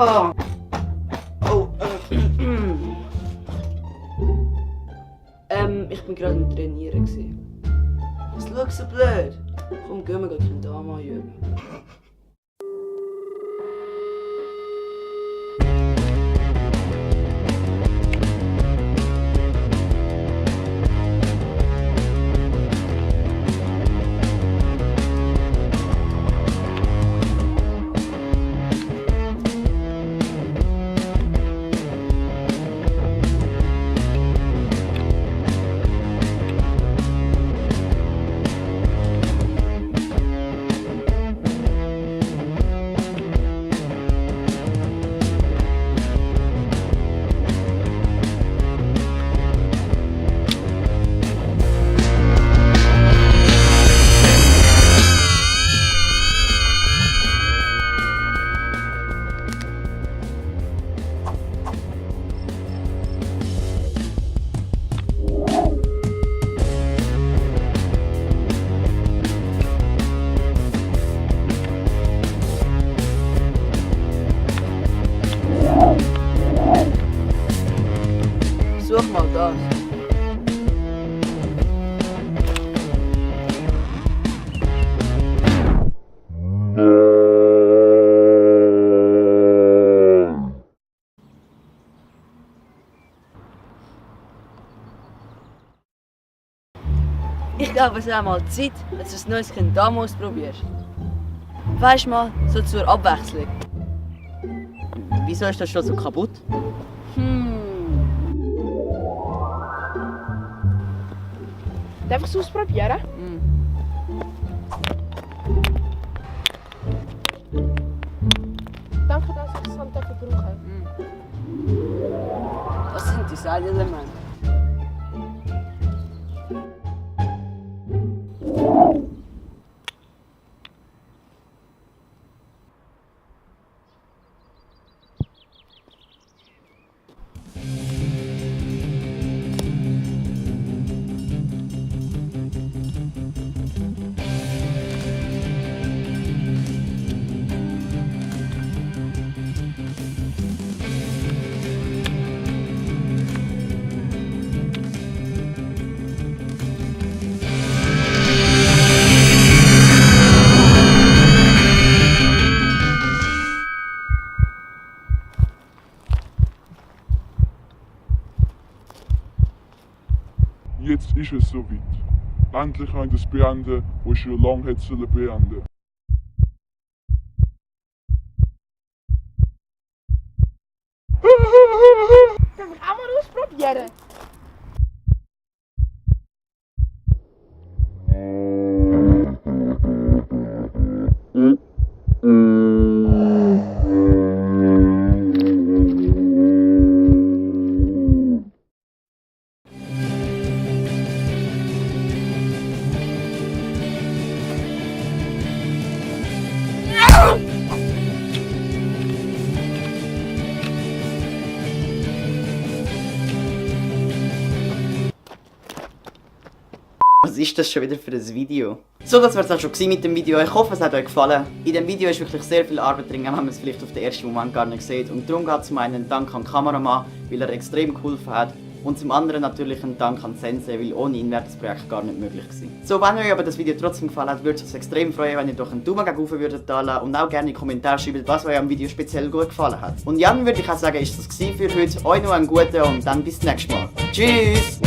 Oh. Oh, ich bin gerade am Trainieren gewesen. Was schaust du so blöd? Komm, gehen wir gleich Kendama üben. Such mal das. Ich glaube, es ist einmal Zeit, dass du ein neues Kendama ausprobierst. Weisst mal, so zur Abwechslung. Wieso ist das schon so kaputt? Darf ich es ausprobieren? Danke, dass ich es halt dafür brauche. Das sind Designelemente. Jetzt ist es soweit. Endlich kann ich das beenden, was ich schon lange hätte beenden sollen. Darf ich auch mal ausprobieren? Was ist das schon wieder für ein Video? So, das war es auch schon mit dem Video. Ich hoffe, es hat euch gefallen. In dem Video ist wirklich sehr viel Arbeit drin, wenn man es vielleicht auf den ersten Moment gar nicht sieht. Und darum geht es zum einen Dank an den Kameramann, weil er extrem geholfen hat. Und zum anderen natürlich ein Dank an Sensei, weil ohne ihn wäre das Projekt gar nicht möglich gewesen. So, wenn euch aber das Video trotzdem gefallen hat, würde es uns extrem freuen, wenn ihr doch einen Daumen gegen oben würdet da lassen und auch gerne in die Kommentare schreibt, was euch am Video speziell gut gefallen hat. Und dann würde ich auch sagen, ist das für heute. Euch noch einen guten und dann bis zum nächsten Mal. Tschüss!